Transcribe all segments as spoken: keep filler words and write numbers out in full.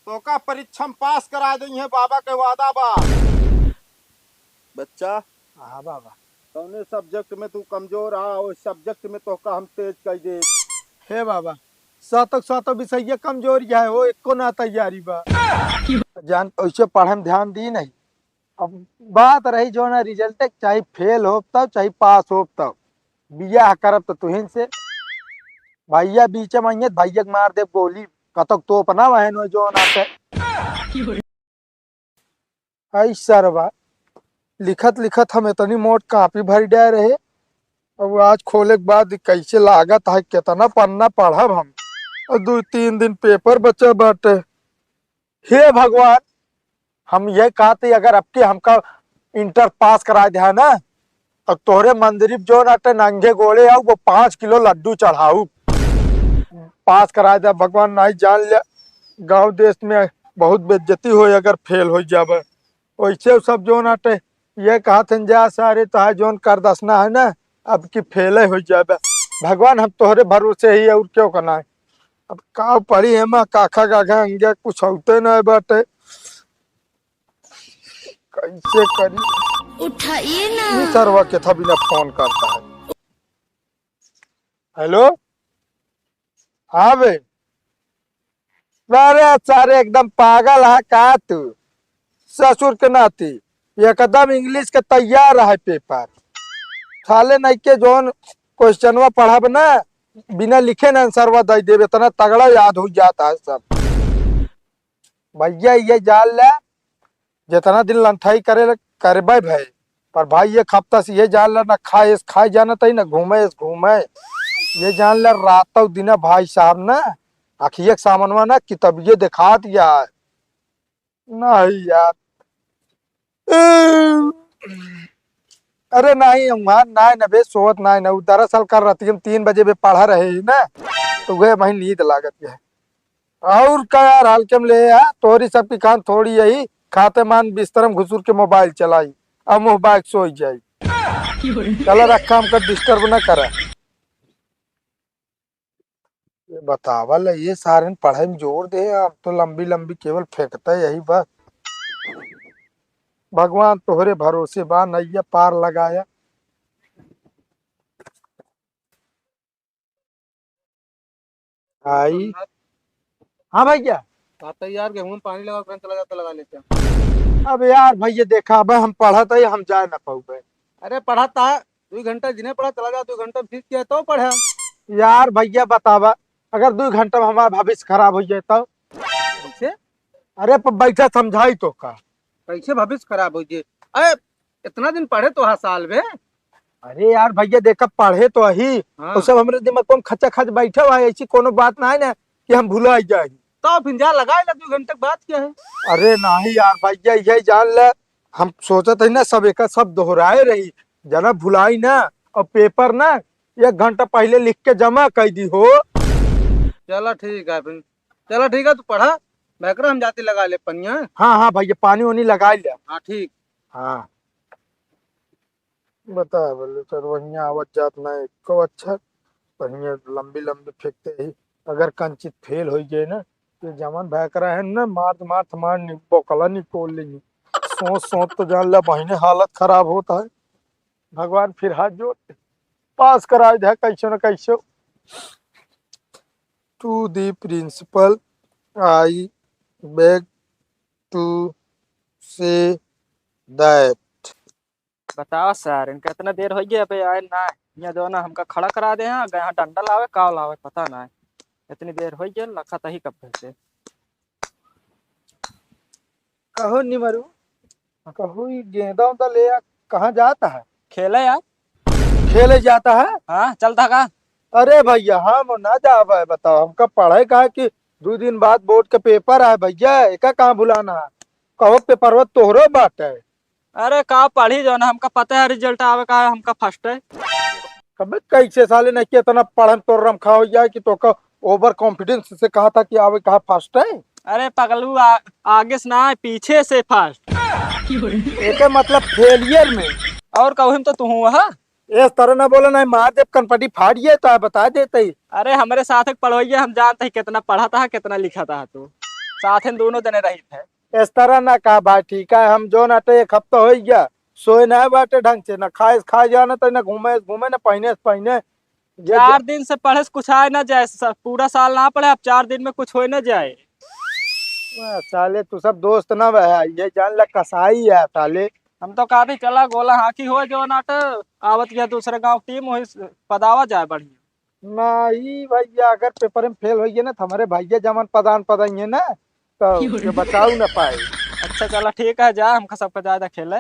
तोका परीक्षा में पास कराइ देइहैं, बाबा के वादा बा। बच्चा, हाँ बाबा। कौने subject में तू कमजोर हा, ओह subject में तोका हम तेज कइ देब। हे बाबा, सातों सातों विषय कमजोरी है, हो एको ना तैयारी बा। जान, ओइसे पढ़े में ध्यान दी नहीं। अब बात रही जौन result, चाहे fail होब तब, चाहे पास होब तब, बियाह करब त तुहिन से। भइया बीचे में अइहें, भइया के मार देब गोली, कतक तोप ना वहन हो जौन आते। आई सरवा, लिखत लिखत हम इतनी मोट कापी भरि डाए रहे। अब आज खोले के बाद कैसे लागत है, कितना पन्ना पढ़ब हम। और दू तीन दिन पेपर बचा बाटे। हे भगवान, हम ये कहते अगर अबके हमका इंटर पास कराइ दिहा ना, और तोहरे मंदिर में जौन आटे नंगे गोड़े आऊ, वो पाँच किलो लड्डू चढ़ाऊ। पास कराइ दे भगवान, नहीं जान ले गाँव देश में बहुत बेइज्जती होई अगर फेल होइ जाबे। वैसे सब जौन आटे ये कहत हन, जा सारे तोहार जौन कर दसना है ना, अबकी फेले होइ जाबे। भगवान हम तोहरे भरोसे ही और क्यों करना है। अब का पढ़ी है माँ, काखा काखा अंगे कुछ होते नहीं बाटे। कैसे करी? उठाइए ना। ये सरवा के था बिना फोन करता है। हेलो, हाँ बे। अरे सारे एकदम पागल है का तू? ससुर के नाती एकदम इंग्लिश के तैयार है पेपर। साले नहीं के जौन क्वेश्चनवा पढ़ब ना, बिना लिखे ना आंसरवा दे देब, इतना तगड़ा याद हो जाता है सब। भइया ये जान ले, जितना दिन लंठाई करे ले, करबे भाई, पर भाई एक हफ्ता से ये जान ले, ना खाए से खाए जानत है, ना घूमे से घूमे। ये जान ले, रातौ दिना भाई साहब ना, अखिए के सामनवा ना कितबिये देखात या। नहीं यार, अरे नाहीं, वहाँ नाहीं न बे, सोवत नाहीं न। उ दरअसल कल राती हम तीन बजे बे पढ़ा रहे ही ना, तो वह वहीं नींद लागत है। और का यार, हल्के में ले आ, तोरी सबकी खान थोड़ी यही, खाते मान बिस्तर में घुसुर के मोबाइल चलाई, अब मुँह बाइक सोई जाई। चला रखा, हमका डिस्टर्ब ना करा। ये बतावा ले, ये सारन पढ़े में जोर दे, अब तो लंबी लंबी केवल फेंकता है यही बस। भगवान तोहरे भरोसे बा, नैया पार लगाया। आई। हाँ भैया। कहता यार, गेहूं में पानी लगा, करंट चला जाता, लगा लेते हैं। अब यार भैया देखा, अब हम पढ़त है, हम जाए ना पाऊबे। अरे पढ़ा ता, दो घंटा जिन्हें पढ़ा चला जा, दो घंटा में सीख गया तो पढ़ा। यार भैया बतावा, अगर दो घंटा में हमारा भविष्य खराब हो जाए तो? कैसे? अरे पर बैठा समझाई तो का? कैसे भविष्य खराब हो जाए? अरे इतना दिन पढ़े तो हा साल में। अरे यार भैया देखा, पढ़े तो अही, हाँ। तो सब हमरे दिमाग में खचा खच बैठा हुआ है, ऐसी कोनो बात ना है ना कि हम भुला जाए। तो फिर जा लगा ले, दो घंटे के बात क्या है? अरे नहीं यार भैया, ये जान ले, हम सोचत है ना सब एक सब दोहराए रही, जना भुलाई ना, और पेपर ना एक घंटा पहले लिख के जमा कर दी हो। चला ठीक है फिर, चला ठीक है, तू पढ़ा, मैं करा हम जाते लगा ले पनिया। हाँ हाँ भैया, पानी वानी लगा ले। हाँ ठीक। हाँ। बता बोले सर, वहीं आवत जात ना एको अक्षर, वहीं लंबी लंबी फेंकते ही। अगर कंचित फेल हो गए ना, तो जमन भैकरा है ना, मार मार मार नि-, बोकला निकोल लेंगे। सोच सोच तो जान ला बहिने हालत खराब होता है। भगवान फिर हाथ जोड़, पास कराए दे कैसे न कैसे। To the principal, I beg to say that। बताओ सर, इनका इतना देर हो गया, अबे आए ना। यहाँ जो ना हमका खड़ा करा दे हैं, गए यहाँ डंडा लावे, काव लावे, पता ना है। इतनी देर हो गया, लखा तही कब से। कहो निमरू, कहो ई गेंदा उंदा ले आ, कहाँ जाता है? खेले यार। खेले जाता है? हाँ, चलता का? अरे भैया, हम ना जाबे, बताओ, हमका पढ़े का है कि दो दिन बाद बोर्ड के पेपर है भैया, एका कहाँ भुलाना है? कहो पेपरवा तोहरो बाटे। अरे का पढ़ी जो ना, हमका पता है रिजल्ट आवे का है, हमका फर्स्ट है। कबे कैसे साले नहीं कि इतना पढ़न तो रमखा हो जाए कि तोका ओवर कॉन्फिडेंस से कहा था कि आवे कहा फर्स्ट है। अरे पगलू, आ, आगे से ना है, पीछे से फर्स्ट। एके मतलब फेलियर में। और कहूँ तो तू हुआ हा? इस तरह ना बोला, नहीं मार देब कनपटी फाड़िए तो बता देते ही। अरे हमरे साथ एक पढ़वैया, हम जानते हैं कितना पढ़ा था, कितना लिखा था तू। साथे दोनों जने रहित है। इस तरह ना कहा भाई, ठीक है, हम जौन अटे एक हफ्ता होइ गया, सोए ना बाटे ढंग से, ना खाए से खाए जाना तो, ना घूमे से घूमे, ना पहिने से पहिने। ये चार दिन से पढ़े से कुछ आए ना जाए, स-, पूरा साल ना पढ़े, अब चार दिन में कुछ होए ना जाए। वाह, साले तू सब दोस्त ना बा, ये जान ला कसाई है साले। हम तो कहा भी चला गोला हाँकी हो जो नाट, आवत गया दूसरे गाँव टीम, वही स-, पदावा जाए बढ़िया। नहीं भैया, अगर पेपर में फेल होइ गया ना तो हमरे भैया जमन पदान पदाई है ना, तो ये बचाऊ ना पाए। अच्छा चला ठीक है, जा हमका सबका ज्यादा खेले।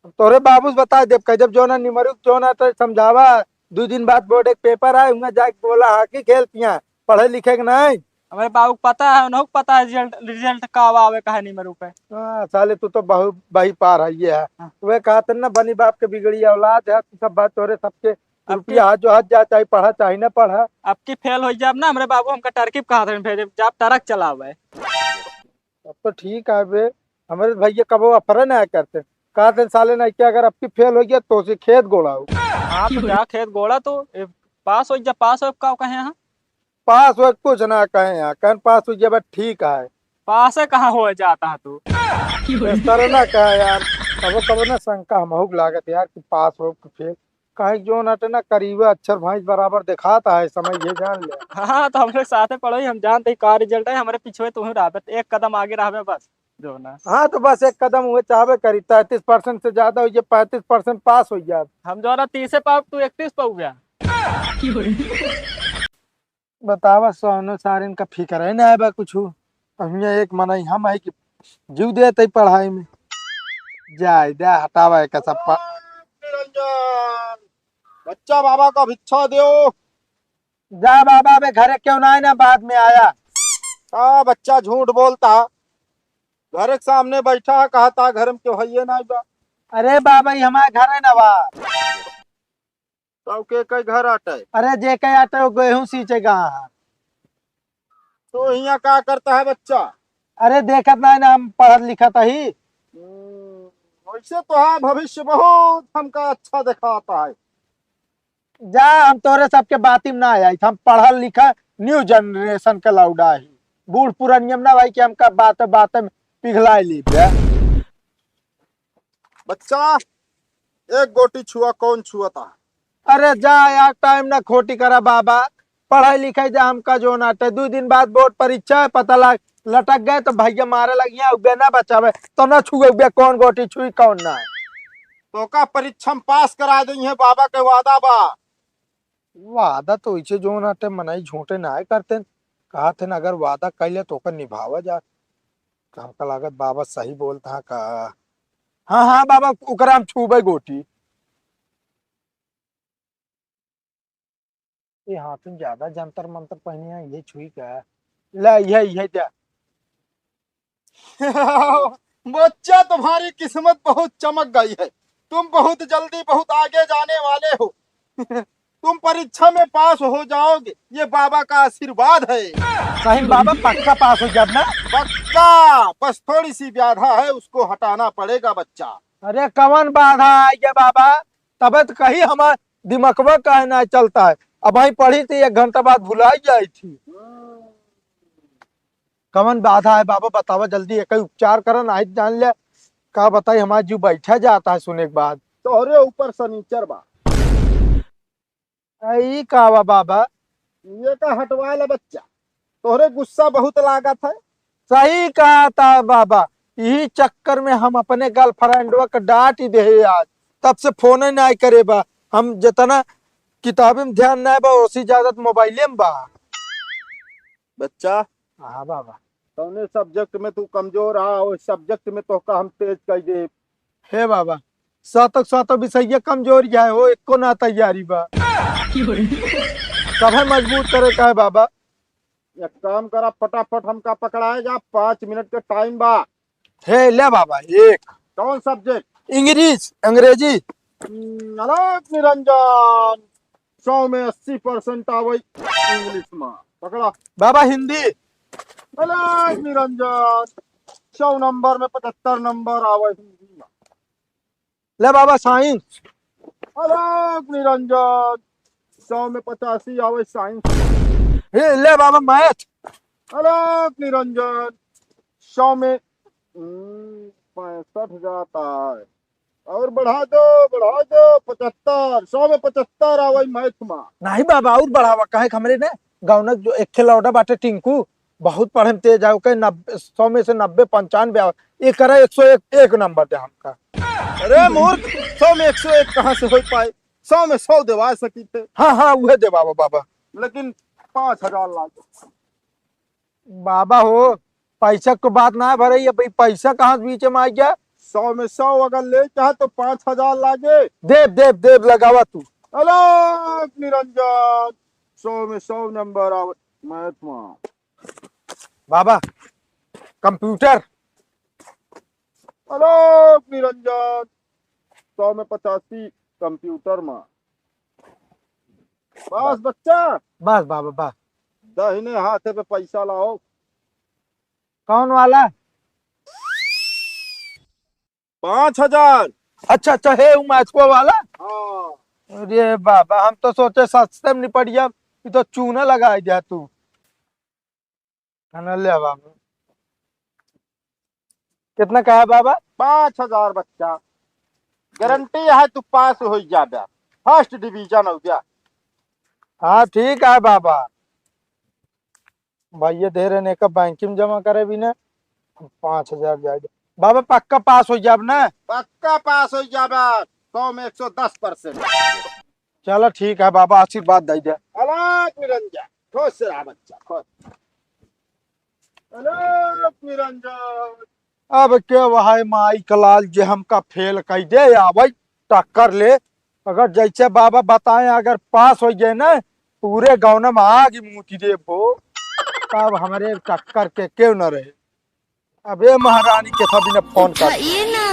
तोरे बाबू से बता देब, कह देब, "जोना निमरू, जोना तो समझावा, दू दिन बाद बोर्ड एक पेपर आए, उहाँ जाके बोला हाँकी खेल पिया, पढ़े लिखे के नहीं।" हमारे बाबू को पता है, उन्हों को पता है रिजल्ट, रिजल्ट का आवा आवे, कहा निमरू पे। हाँ, साले तू तो बहुत बही पार है ये है। हाँ। वह कहते ना, "बनी बाप के बिगड़ी औलाद है", तू सब बात तोरे सबके अब की रुपया हाथ जो हाथ जा, चाहे पढ़ा चाहे ना पढ़ा। अब की फेल हो जाब ना, हमरे बाबू हमका टर्की पे कहा था भेजे, जाब ट्रक चलावे। अब तो ठीक है बे, हमरे भैया कबो अफरे ना करते। कहा थे साले ना कि अगर अब की फेल हो गया तो उसे खेत गोड़ाओ। हाँ, तो जा खेत गोड़ा तो, ए, पास हो जा, पास हो का कहे हैं? पास हो कुछ ना कहे हैं, कहन पास हो गया बस ठीक है। पास है कहाँ हो जाता है तू? इस तरह ना कहे यार, कबो कबो ना शंका हमहू के लागत यार कि पास हो कि फेल। काहे कि जोन अटे ना करीबे अक्षर भैंस बराबर देखात है समय, ये जान ले। हाँ, तो हमरे साथे पढ़ो ही, हम जानते ही का रिजल्ट है, हमरे पीछे तू ही रहबे, एक कदम आगे रहबे बस, जो ना। हाँ, तो बस एक कदम हुए चाहबे करी, तैंतीस परसेंट से ज्यादा हो जाए, पैंतीस परसेंट पास हो जाए। हम जो ना तीसे पाउब, तू इकतीस पाउबे। बतावा, सोनो सारिन का फिकर है ना बा कुछ। अब हियां एक मनई हम है कि जीव देते पढ़ाई में। जाए दे, हटावा एक सब पा- निरंजन, बच्चा बाबा का भिक्षा दो। जा बाबा, बे घरे क्यों ना आए ना, बाद में आया। का बच्चा झूठ बोलता, घर के सामने बैठा है, कहता घर में क्यों है ये ना बा। अरे बाबा, ये हमारे घर है ना बा। तब के कई घर आटे? अरे जे कई आटे वो गेहूं सींचेगा। तो हियां का करता है बच्चा? अरे देखत नहीं ना, हम पढ़त लिखत ही। हम्म, वैसे तो हाँ, भविष्य बहुत हमका अच्छा दिखाता है। जा, हम तोरे सबके बाती में ना आई, हम पढ़ल लिखा न्यू जनरेशन के लौड़ा ही। बूढ़ पुरनियम ना भाई कि हमका बात बात में पिघला ली बे। बच्चा, एक गोटी छुआ, कौन छुअता? अरे जा यार, टाइम ना खोटी करा बाबा, पढ़ाई लिखाई जा हमका जो ना आटे। दो दिन बाद बोर्ड परीक्षा है, पता लग लटक गए तो भैया मारे लगिया, उबे ना बचावे तो ना छुए, उबे कौन गोटी छुई कौन ना। तो का परीक्षा में पास करा देइहैं, बाबा के वादा बा। वादा तो इसे जो ना आटे मनई झूठे ना करते, कहा थे ना अगर वादा कैले तो ओकर निभावा जा। हमका लागत बाबा सही बोलता है का। हाँ, हाँ बाबा, ओकरा हम छूबे गोटी। ये हाथ में ज्यादा जंतर मंतर पहने हैं, ये छुई का। ले, ये, ये दे। बच्चा, तुम्हारी किस्मत बहुत चमक गई है, तुम बहुत जल्दी बहुत आगे जाने वाले हो। तुम परीक्षा में पास हो जाओगे, ये बाबा का आशीर्वाद है। सही में बाबा, पक्का पास हो जाब ना? पक्का, बस थोड़ी सी बाधा है, उसको हटाना पड़ेगा बच्चा। अरे कवन बाधा है ये बाबा? तबे तो कही हमार दिमकवा काहे ना चलता है। अब वहीं पढ़ी थी, एक घंटा बाद भुलाई जाई थी। कवन बाधा है बाबा, बतावा जल्दी, एक उपचार करन आई जान ले। का बताई, हमार जीव बैठा जाता है सुने के बाद। तोहरे ऊपर सनीचर बा। आ, ई का बा बाबा? ये का हटवा ले बच्चा, तोहरे गुस्सा बहुत लागत है। सही कहा था बाबा, यही चक्कर में हम अपने गर्लफ्रेंडवा के डांट ही देहे आज। तब से फोन ही नहीं करे बा। हम जितना किताबी में ध्यान नहीं बा, उसी ज्यादा तो मोबाइले में बा। बच्चा, हाँ बाबा। कौने सब्जेक्ट में तू कमजोर रहा, उस सब्जेक्ट में तोहका हम तेज कर दे। हे बाबा, सातक सातक विषय कमजोरी है हो, एको ना तैयारी बा। सभे मजबूत करे का है बाबा। एक काम करा, फटाफट हमका पकड़ाए जा, पाँच मिनट के टाइम बा। हे ले बाबा, एक। कौन सब्जेक्ट? इंग्लिश, अंग्रेजी। हम्म, अलख निरंजन, सौ में अस्सी परसेंट आवै इंग्लिश में। पकड़ा। बाबा, हिंदी। अलख निरंजन, सौ नंबर में पचहत्तर नंबर आवै हिंदी में। ले बाबा, साइंस। अलख निरंजन, सौ में पचासी आवै साइंस। हे, ले बाबा, मैथ। अलख निरंजन, सौ में, हम्म, पैंसठ जाता है। और बढ़ा दो, बढ़ा दो, पचहत्तर, सौ में पचहत्तर आवै मैथ मा। नहीं बाबा, और बढ़ावा, काहे कि हमरे ने गाँव में जो एक ठे लौंडा बाटे टिंकू, बहुत पढ़े में तेज है, ओके नब्बे, सौ में से नब्बे, पंचानबे आवे, ये करा एक सौ एक, एक नंबर दे हमका। अरे मूर्ख, सौ में एक सौ एक कहाँ से हो पाए? सौ में सौ देवा सकी थे। हाँ, हाँ, उहे देवावा बाबा। लेकिन पाँच हजार लागे। बाबा हो, पैसा को बात ना भरे, ये भाई पैसा कहाँ से बीच में आ गया? सौ में सौ अगर ले चाहे तो पाँच हजार लागे। देव, देव, देव लगावा तू। अलख निरंजन, सौ में सौ नंबर आवे मैथ मा। बाबा, कंप्यूटर। अलख निरंजन, सौ में पचासी कंप्यूटर मा। बस बच्चा। बस बाबा, बस। दाहिने हाथे पे पैसा लाओ। कौन वाला? पाँच हजार। अच्छा, अच्छा, हे, उ मैथवा वाला? हाँ। अरे बाबा, हम तो सोचे सस्ते में निपट गया, ये तो चूना लगा दिया तू। खाना ले आ बाबा। कितना कहा बाबा? पाँच हजार बच्चा, गारंटी है तू पास हो जाबे, फर्स्ट डिवीजन हो गया। हाँ, ठीक है बाबा। भैया दे रहे ने का बैंक में जमा करे भी ना, पाँच हजार जाए। बाबा पक्का पास हो जाब ना? पक्का पास हो जाबे, सौ में एक सौ दस परसेंट। चलो ठीक है बाबा, आशीर्वाद दे दे। अलख निरंजन, खुश रहा बच्चा, खुश। अलख निरंजन। अब के वह माई कलाल जे हमका फेल कई दे आवे टक्कर ले। अगर जैसे बाबा बताए, अगर पास हो जाए ना, पूरे गाँव में आग ही मूती देबो। तब हमरे टक्कर के केहू न रहे। अब ए महारानी के था बिना फोन कर। उठाइए ना।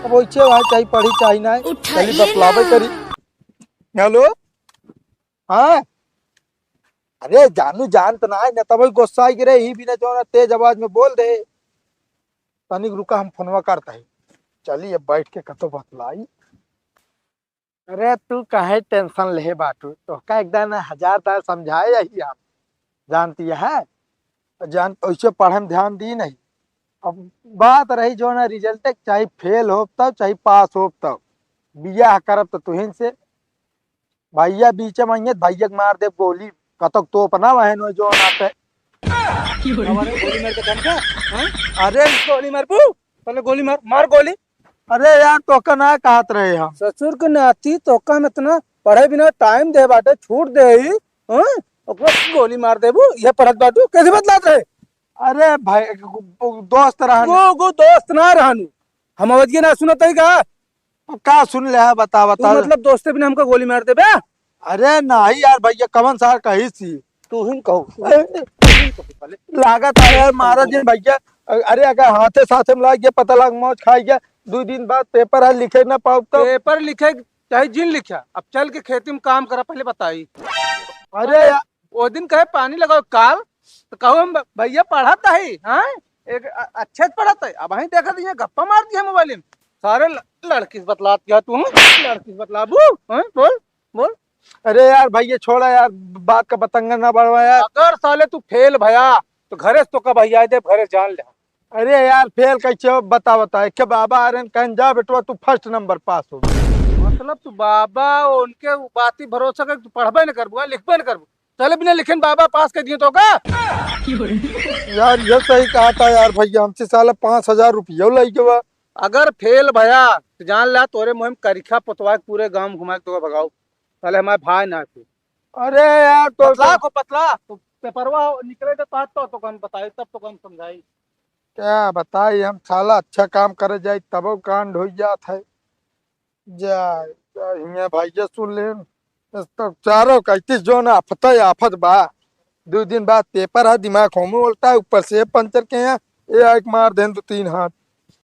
अब वैसे वहाँ चाहे पढ़ी चाहे ना, उठाइए चली बतलावे ना। करी। हेलो, हाँ, अरे जानू जानत ना है ना, तब गुस्सा गिरे ही बिना जो ना तेज आवाज में बोल दे। तनिक रुका, हम फोनवा करता है। चली अब बैठ के कतो बतलाई। अरे तू काहे टेंशन लेहे बाटू, तोहका एक दान हजार दान समझाए यही हम, जानती है, जान ऐसे पढ़े में ध्यान दी नहीं। अब बात रही जो ना रिजल्ट, चाहे फेल हो तब चाहे पास हो तब, बियाह करब तो तुहिन से। भैया बीच में आइए, भैया के मार दे गोली, कतक तोप ना वहन हो जो ना पे। हमारे गोली मार के दम का? हाँ? अरे गोली मार बू, पहले गोली मार, मार गोली। अरे यार, तोका ना कहत रहे हम। ससुर के नाती तोका में इतना पढ़े बिना टाइम दे बाटे, छूट दे ही, हाँ? ओकरा गोली मार देबू, ये पढ़त बाटू, कैसे बतलात रहे? अरे भाई, दोस्त रहन। वो, वो दोस्त ना रहनु, हम अवधिया ना सुनत है का? अब का सुन ले है, बता, तू बता। मतलब दोस्ते बिना हमका गोली मार देबे? अरे नहीं यार भैया, कवन सार कही सी? तू ही कहो। लागत है यार, मारा जिन भैया। अरे अगर हाथे साथे में लाग गया, पता लाग मौज खाई गया, दो दिन बाद पेपर है, लिखे ना पाउब तो। पेपर लिखे चाहे जिन लिखा, अब चल के खेती में काम करा, पहले बताई। अरे यार। वो दिन कहे पानी लगाओ काल, तो कहो हम ब-, भैया पढ़त है, हाँ? एक अ-, अच्छे से पढ़त है, अब वहीं देखत है, गप्पा मार दिया मोबाइल में। सारे ल-, लड़की से बतलात गया तू, हाँ? लड़की से बतलाबू, हाँ? बोल, बोल। अरे यार भैया छोड़ा यार, बात का बतंगा ना बढ़वा यार। अगर साले तू फेल भया, तो घरे से तोका भैया दे, घरे जान ले। अरे यार फेल कैसे हो बता, बता, एक बाबा आ रहे हैं, कहन जा बेटवा तू फर्स्ट नंबर पास हो गया। मतलब तू बाबा उनके बाती भरोसा कर, तू पढ़बे न करबू, लिखबे न करबू, चले बिना लिखे बाबा पास कर दिए तोका। यार ये सही कहा था यार भैया, हमसे साला पाँच हजार रुपया लग गया। अगर फेल भया तो जान ला तोरे मुँह में करिखा पोतवा के पूरे गांव घुमा के तोका भगाओ, साले हमारे भाई ना थे। अरे यार तो बतला को बतला, तो पेपरवा निकले तो, तो, तो हम बताई, तब तो हम समझाई। क्या बताई हम, साला अच्छा काम करे जाई तबो कांड हो जात है। जा, जा, हियां भैया सुन लेन। इस तो चारों का इतिस जो ना आफत है, आफत बा। दो दिन बाद पेपर है, दिमाग होमो बोलता है, ऊपर से पंचर के यहाँ, ये आके मार देन दो तीन हाथ।